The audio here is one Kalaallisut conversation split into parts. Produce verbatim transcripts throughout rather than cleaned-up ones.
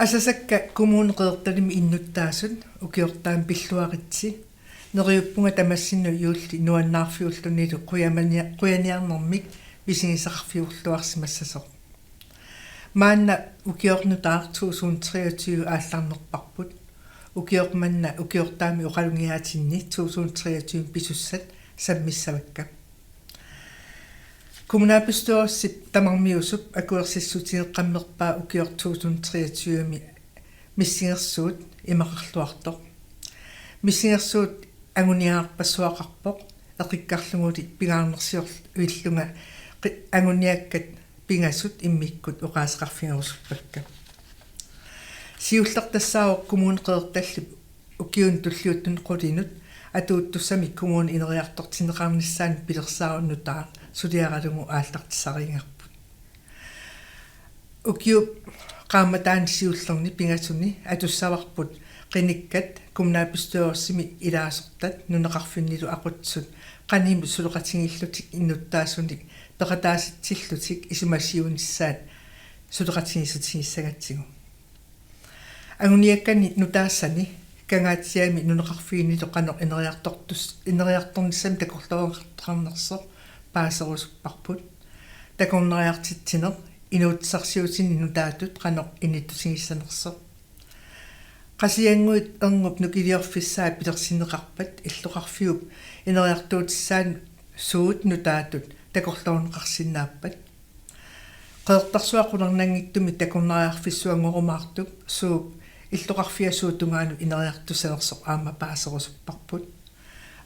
Asasakka Kommune Qeqertalimmi innuttaasut ukiortaami pilluaritsi. Neriuppunga tamassinnut juulli nuannaarfiullunilu qujamania-, qujaniarnermik misigisaqarfiulluarsimassasoq. Maanna ukioq nutaaq to tusind treogtyve aallarnerparput. Ukioq manna ukiortaami oqalugiaatinni to tusind treogtyve pisussat sammissavakka. Kommunalbestyrelsip tamarmiusup akuersissutigeqqammerpaa ukioq to tusind treogtyve-mi missingersuut imaqarluartoq. Missingersuut anguniagaqarpassuaqarpoq, eqikkarluguli pingaarnersiorlunga qi-, anguniakkat pingasut immikkut oqaaseqarfigerusuppakka. Siulleq tassaavoq Kommune Qeqertallip ukiunut tulliuttuni qulinut atuuttussamik kommuni ineriartortinneqarnissaanut pilersaarut nutaaq suliaralugu aallartissariigerput. Ukiup qaammataani siullerni pingasuni atussavarput qinikkat kommunalbestyrelsimi ilaasortat nunaqarfinnilu aqutsisut qanimut suleqatigiillutik innuttaasunik peqataasitsillutik isumasiunissaat suleqatigiissutigissagatsigu. Anguniakkani nutaassani Kangaatsiami nunaqarfiinilu qanoq ineriartortus-, ineriartornissamik takorluugaqartoqarnersoq paaserusupparput. Takornariartitsineq, inuussutissarsiutini nutaatut qanoq inittutigissanersoq. Qasigiannguit erngup nukiliorfissaa pilersinneqarpat illoqarfiup ineriartuutissaanut suut nutaatut takorloorneqarsinnaappat. Qeqertarsuaq qularnanngitsumik takornariarfissuanngorumaartup suup illoqarfia suut tungaanut ineriartussanersoq aamma paaserusupparput.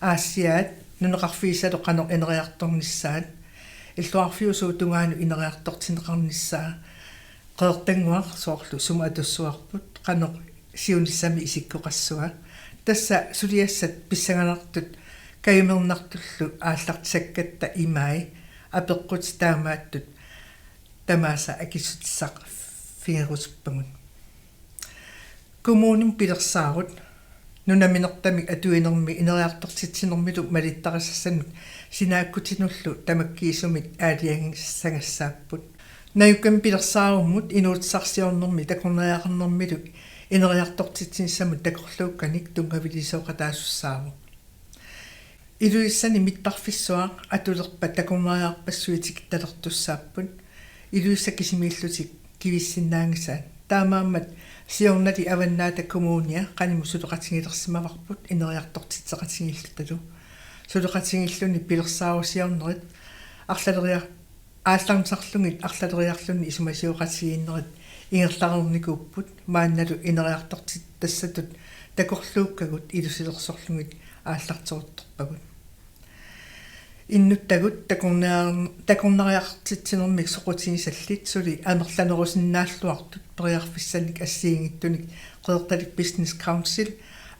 Aasiaat nunaqarfiisalu qanoq ineriartornissaat, illoqarfiup suut tungaanut ineriartortinneqarnissaa, Qeqertannguaq soorlu sumut atussuarput, qanoq siunissami isikkoqassunga. Tassa suliassat pissanganartut kajumernartullu aallartisakkatta imai apeqqutit taamaattut tamaasa akissutissaqarfigerusuppagut. Kommunimi pilersaarut nunaminertamik atuinermi ineriartortitsinermilu malittarisassanut sinaakkutinullu tamakkiisumik aalajangissagassaapput. Najukkami pilersaarummut inuussutissarsiornermi takornariaqarnermilu ineriartortitsinissamut takorluukkanik tunngavilisooqataasussaavoq. Ilulissani mittarfissuaq atulerpat takornariarpassuit tikittalertussaapput, Ilulissat kisimiillutik kivissinnaanngisaat. Taamaammat siornali Avannaata Kommunia qanimut suleqatigilersimavarput ineriartortitseqatigiillutalu. Suleqatigiilluni pilersaarusiornerit arlaleriar-, aallarnisarlugit arlaleriarluni isumasioqatigiinnerit ingerlareernikuupput, maannalu ineriartortitassatut takorluukkagut ilusilersorlugit aallarteruttorpagut. Innuttagut takornariar-, takornariartitsinermik soqutigisallit suli amerlanerusinnaalluartut periarfissanik assigiinngitsunik Qeqertalik Business Council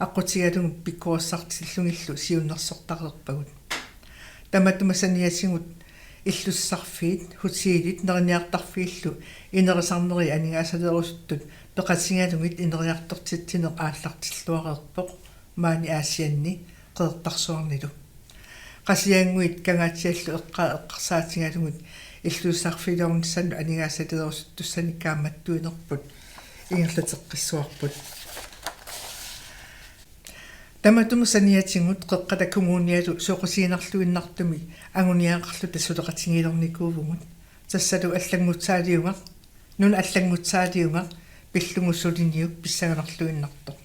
aqqutigalugu pikkorissartillugillu siunnersortareerpagut. Tamatuma saniatigut illusissarfiit, hotelit neriniartarfiillu inerisarneri aningaasaleerusuttut peqatigalugit ineriartortitsineq aallartilluareerpoq maani Aasianni Qeqertarsuarnilu. Qasigiannguit Kangaatsiallu eqqaa eqqarsaatigalugit illusissarfiiliornissannut aningaasaleerusuttussanik kaammattuinerput ingerlateqqissuarput. Tamatuma saniatigut Qeqqata Kommunialu soqutiginarluinnartumik anguniagaqarluta suleqatigiilernikuuvugut. Tassalu allanngutsaaliugaq, nunap allanngutsaaliugaq pillugu suliniuk pissanganarluinnartoq.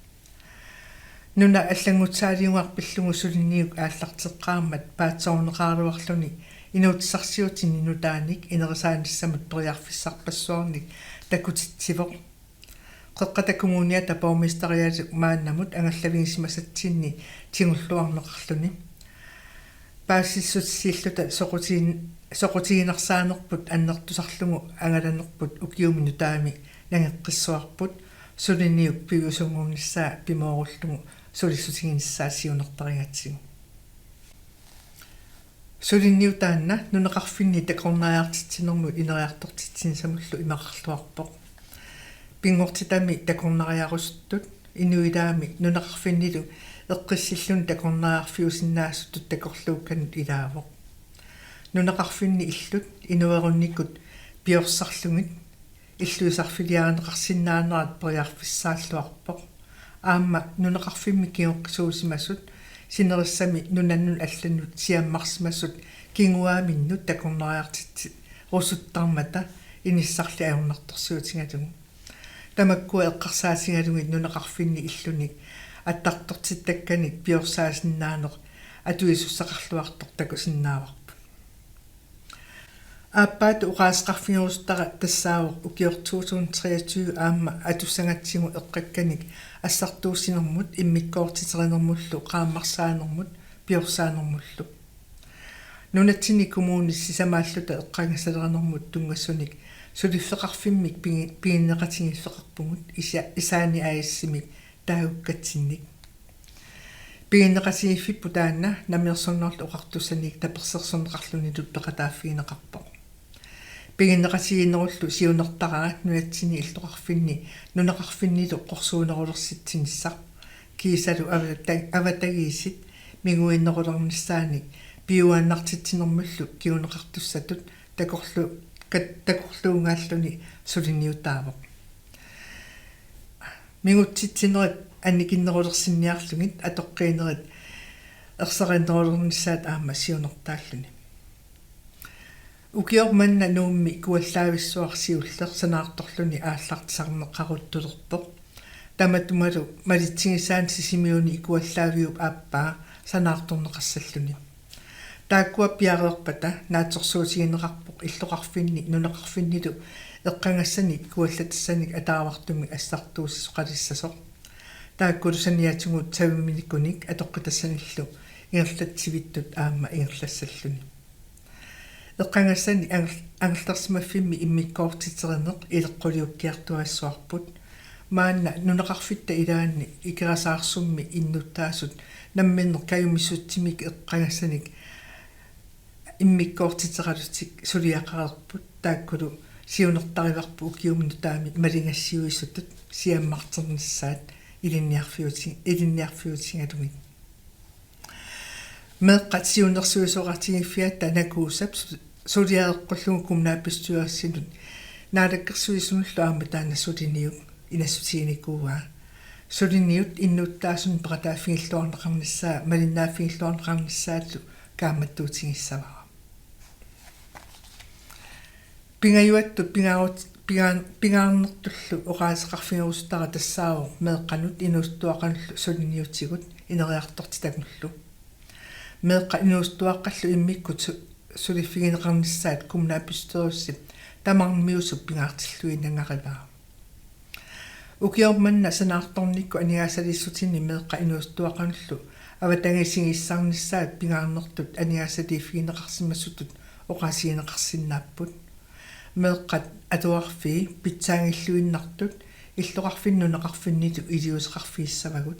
Nunap allanngutsaaliugaq pillugu suliniuk aallarteqqaarmat paatsoorneqaraluarluni inuussutissarsiutini nutaanik inerisaanissamut periarfissarpassuarnik takutitsivoq. Qeqqata Kommuniata borgmesterialu maannamut angallafigisimasatsinni tigulluarneqarluni. Paasissutissiilluta soqutigin-, soqutiginarsaannerput annertusarlugu angalanerput ukiumi nutaami nangeqqissuarput, suliniup piviusunngornissaa pimoorullugu sulissutiginissaa siunertarigatsigu. Suliniut taanna nunaqarfinni takornariartitsinermut ineriartortitsinissamullu imaqarluarpoq. Pinngortitami takornariarusuttut, inuilaami nunaqarfinnilu eqqissilluni takornariarfiusinnaasutut takorluukkanut ilaavoq. Nunaqarfinni illut inuerunnikut piorsarlugit illuisarfiliarineqarsinnaanerat periarfissaalluarpoq. Aamma nunaqarfimmi kingoqqisuusimasut sinerissami nunanut allanut siammarsimasut kinguaaminnut takornariartitsi- -rusuttarmata inissarli ajornartorsiutigalugu. Tamakkua eqqarsaatigalugit nunaqarfinni illunik attartortittakkanik piorsaasinnaanera atuisussaqarluartoq takusinnaavarput. Aappaatut oqaaseqarfigerusuttara tassaavoq ukiortuusuun treogtyve aamma atussagatsigu eqqakkanik assartuussinermut immikkoortiterinermullu qaammarsaanermut piorsaanermullu. Nunatsinni kommunit sisamaalluta eqqagassalerinermut tunngasunik suliffeqarfimmik pigi- piginneqatigiiffeqarpugut isa- Isaani A/S-imik taagukkatsinnik. Piginneqatigiiffipput taanna namminersornerullu oqartussanik tapersersorneqarlunilu peqataaffigineqarpoq. Piginneqatigiinnerullu siunertaraat nunatsinni illoqarfinni nunaqarfinnilu qorsuunerulersitsinissaq kiisalu avata- avatagiisit minguinnerulernissaannik piujuaannartitsinermullu kinguneqartussatut takorlu- kat- takorluugaalluni suliniutaavoq. Mingutsitsinerit annikinnerulersinniarlugit atoqqiinerit ersarinnerulernissaat aamma siunertaalluni. Ukioq manna Nuummi ikuallaavissuaq siulleq sanaartorluni aallartisarneqaruttulerpoq. Tamatumalu malitsigisaanik Sisimiuni ikuallaaviup aappaa sanaartorneqassalluni. Taakkua piareerpata naatsorsuutigineqarpoq illoqarfinni nunaqarfinnilu eqqagassanik ikuallatissanik ataavartumik assartuussisoqalissasoq. Taakkulu saniatigut savimminikunik atoqqitassanillu ingerlatsivittut aamma ingerlassalluni. Eqqagassanik angel- angerlarsimaffimmi immikkoortiterineq ileqquliukkiartuaassuarput. Maanna nunaqarfitta ilaanni Ikerasaarsummi innuttaasut namminneq kajumissutsimik eqqagassanik immikkoortiteralutik suliaqareerput, taakkulu siunertarivarput ukiumi nutaami maligassiuisutut siammarternissaat ilinniarfiuti- ilinniarfiutigalugit. Meeqqat siunnersuisoqatigiiffiata Nakuusap su- suliareqqullugu kommunalbestyrelsinut naalakkersuisunullu aamma taanna suliniut inassutiginikuuaa. Suliniut innuttaasunut peqataaffigilluarneqarnissaa malinnaaffigiilluarneqarnissaallu kaammattuutigissavara. Pingajuattut pingaarut- pingaan- pingaarnertullu oqaaseqarfigerusuttara tassaavoq meeqqanut inuusuttuaqqanullu suliniutigut ineriartortitagullu. Meeqqat inuusuttuaqqallu immikkut su- suliffigineqarnissaat kommunalbestyrelsip tamarmiusup pingaartilluinnangarilaa. Ukioq manna sanaartornikkut aningaasaliissutinik meeqqat inuusuttuaqqanullu avatangiisinngissarnissaat pingaarnertut aningaasaliiffigineqarsimasutut oqaasiineqarsinnaapput. Meeqqat atuarfii pitsaanngilluinnartut illoqarfinni nunaqarfinnilu iliuuseqarfigissavagut.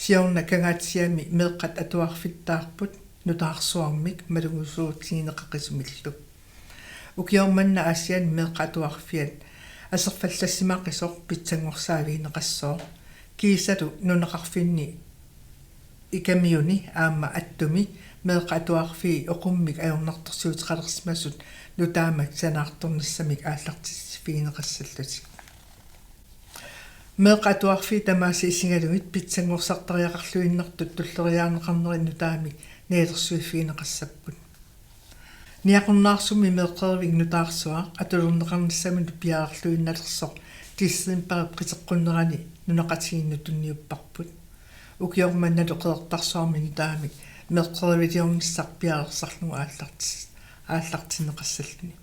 Siorna Kangaatsiami meeqqat atuarfittaarput nutaarsuarmik malugusuutigineqaqisumillu. Ukioq manna Aasianni meeqqat atuarfiat aserfallassimaqisoq pitsanngorsaavigineqassooq. Kiisalu nunaqarfinni Ikamiuni aamma Attumi meeqqat atuarfii oqummik ajornartorsiuteqalersimasut nutaamik sanaartornissamik aallartitsiffigineqassallutik. Meeqqat atuarfiit tamaasa isigalugit pitsanngorsartariaqarluinnartut tulleriiaarneqarnerit nutaamik nalilersuiffigineqassapput. Niaqornaarsummi meeqqerivik nutaarsuaq atulerneqarnissaminut piareerluinnalersoq decembarip qiteqqunnerani nunaqqatigiinnut tunniupparput. Ukioq mannalu Qeqertarsuarmi nutaamik meeqqeriviliornissaq piareersarlugu aallartis- aallartinneqassalluni.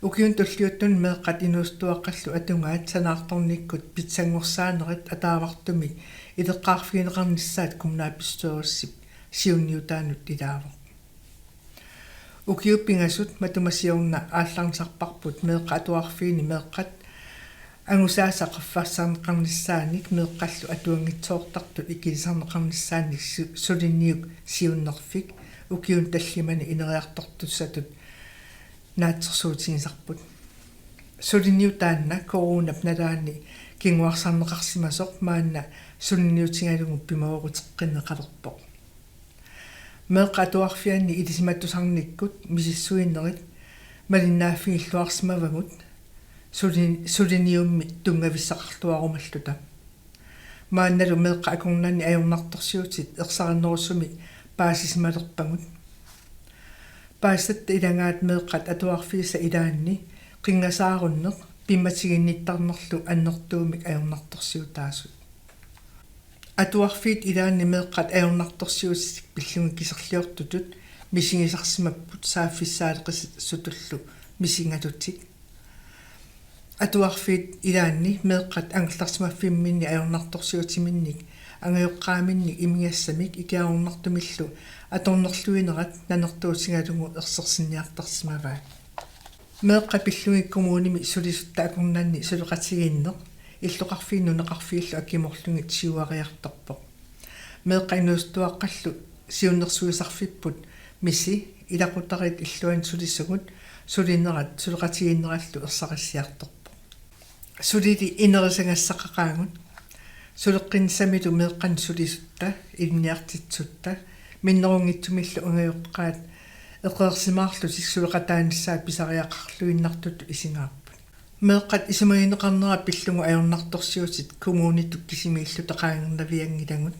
Ukiuni tulliuttuni meeqqat inuusuttuaqqallu atugaat sanaartornikkut pitsanngorsaanerit ataavartumik ileqqaarfigineqarnissaat kommunalbestyrelsip siunniutaanut ilaavoq. Ukiut pingasut matuma siorna aallarnisarparput meeqqat atuarfiini meeqqat angusaasa qaffassarneqarnissaannik meeqqallu atuanngitsoortartut ikilisarneqarnissaannik su- suliniut siunnerfik ukiuni tallimani ineriartortussatut naatsorsuutigisarput. Suliniut taanna coronap nalaani kinguarsarneqarsimasoq maanna suliniutigalugu pimooruteqqinneqalerpoq. Meeqqat atuarfianni ilisimatusarnikkut misissuinerit Malinnaaffigiilluarsimavagut suli-, suliniummik tunngavissaqarluarumalluta. Maannalu meeqqat akornanni ajornartorsiutit ersarinnerusumik paasisimalerpagut. Paasisatta ilagaat meeqqat atuarfiisa ilaanni qinngasaarunneq pimmatiginnittarnerlu annertuumik ajornartorsiutaasut. Atuarfiit ilaanni meeqqat ajornartorsiutit pillugit kiserliortutut misigisarsimapput saaffissaaleqisutullu misigalutik. Atuarfiit ilaanni meeqqat angerlarsimaffimminni ajornartorsiutiminnik angajoqqaaminnik imigassamik ikiaroornartumillu atornerluinerat nanertuutigalugu ersersinniartarsimavaat. Meeqqat pillugit kommunimi sulisutta akornanni suleqatigiinneq illoqarfiit nunaqarfiillu akimorlugit siuariartorpoq. Meeqqat inuusuttuaqqallu siunnersuisarfipput MISI ilaqutariit illuanni sulisugut sulinerat suleqatigiinnerallu ersarissiartorpoq. Sulili inerisagassaqaqaagut. Suleqqinnissamilu meeqqanut sulisutta, ilinniartitsisutta, minnerunngitsumillu angajoqqaat eqeersimaarlutik suleqataanissaat pisariaqarluinnartutut isigaarput. Meeqqat isumagineqarnerat pillugu ajornartorsiutit kommunitut kisimiilluta qaangernavianngilagut.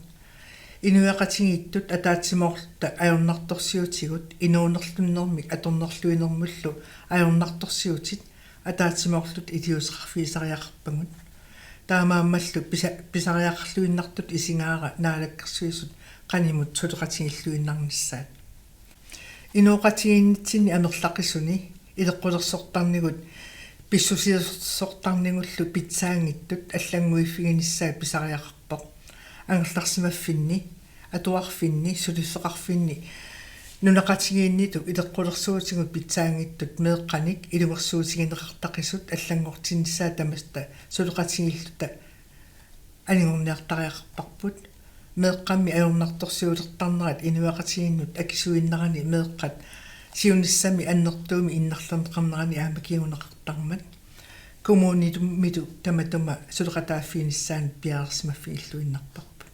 Inuiaqatigiittut ataatsimoorluta ajornartorsiutigut inuunerlunnermik atornerluinermullu ajornartorsiutit ataatsimoorluta iliuuseqarfigisariaqarpagut. Taamaammallu pisa-, pisariaqarluinnartutut isigaara Naalakkersuisut qanimut suleqatigiilluinnarnissaat. Inooqatigiinnitsinni amerlaqisuni ileqqulersortarnigut pissusilersortarnigullu pitsaanngitsut allannguiffiginissaat pisariaqarpoq. Angerlarsimaffinni, atuarfinni, suliffeqarfinni nunaqatigiinnitut ileqqulersuutigut pitsaanngitsut meeqqanik ilungersuutigineqartaqisut allanngortinnissaat tamassa suleqatigiilluta anigorniartariaqarparput. Meeqqammi ajornartorsiulertarnerat inuiaqatigiinnut akisuinnarani meeqqat siunissami annertuumik innarlerneqarnerani aamma kinguneqartarmat. Kommunimilu tamatuma suleqataaffiginissaanut piareersimaffigilluinnarparput.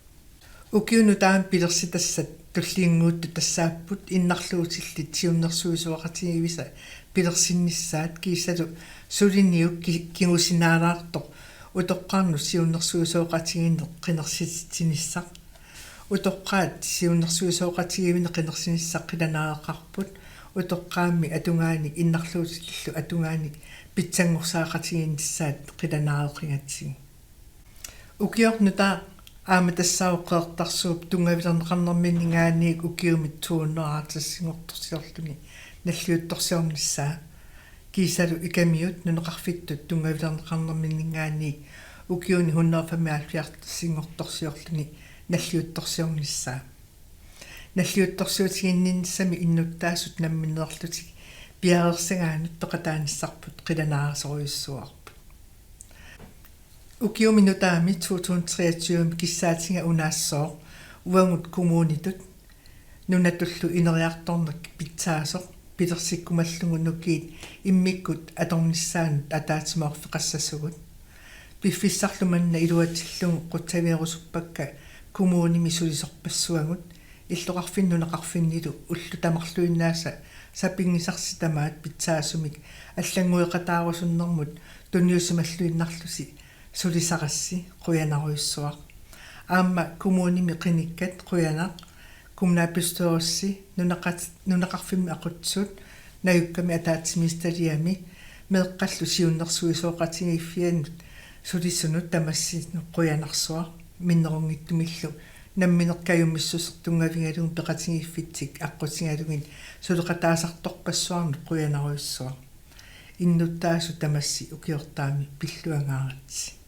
Ukiunut taama pilersitassat tullinnguuttut tassaapput innarluutillit siunnersuisoqatigiivisa pilersinnissaat kiisalu suliniuk ki-, kingusinaalaartoq utoqqarnut siunnersuisoqatigiinneq qinersititsinissaq. Utoqqaat siunnersuisoqatigiivinik qinersinissaq qilanaareqarput, utoqqaammi atugaanik innarluutilillu atugaanik pitsanngorsaaqatigiinnissaat qilanaareqigatsigu. Ukioq nutaaq aamma tassaavoq Qeqertarsuup tunngavilerneqarnerminngaanniit ukiumit to hundrede og halvtredsinngortorsiorluni nalliuttorsiornissaa. Kiisalu Ikamiut nunaqarfittut tunngavilerneqarnerminngaanniit ukiuni hundrede og femoghalvfjerdsinngortorsiorluni nalliuttorsiornissaa. Nalliuttorsiutiginnissami innuttaasut namminneerlutik piareersagaannut peqataanissarput qilanaasorujussuuarput. Ukiumi nutaami to tusind treogtyve kissaatiga unaassooq uagut kommunitut nunatullu ineriartorneq pitsaasoq pilersikkumallugu nukiit immikkut atornissaannut ataatsimoorfeqassasugut. Piffissarlu manna iluatsillugu qutsavigerusuppakka kommunimi sulisorpassuagut, illoqarfinni nunaqarfinnilu ullut tamarluinnaasa sapinngisarsi tamaat pitsaasumik allanngueqataarusunnermut tunniusimalluinnarlusi sulisarassi qujanarujussuaq. Aamma kommunimi qinikkat qujanaq, kommunalbestyrelsi, nunaqat-, nunaqarfimmi aqutsisut, najukkami ataatsimiititaliami, meeqqallu siunnersuisoqatigiiffiannut sulisunut tamassinnut qujanarsuaq, minnerunngitsumillu nammineq kajumissuseq tunngavigalugu peqatigiiffitsik aqqutigalugit suleqataasartorpassuarnut qujanarujussuaq. Innuttaasut tamassi ukiortaami pilluangaaratsi.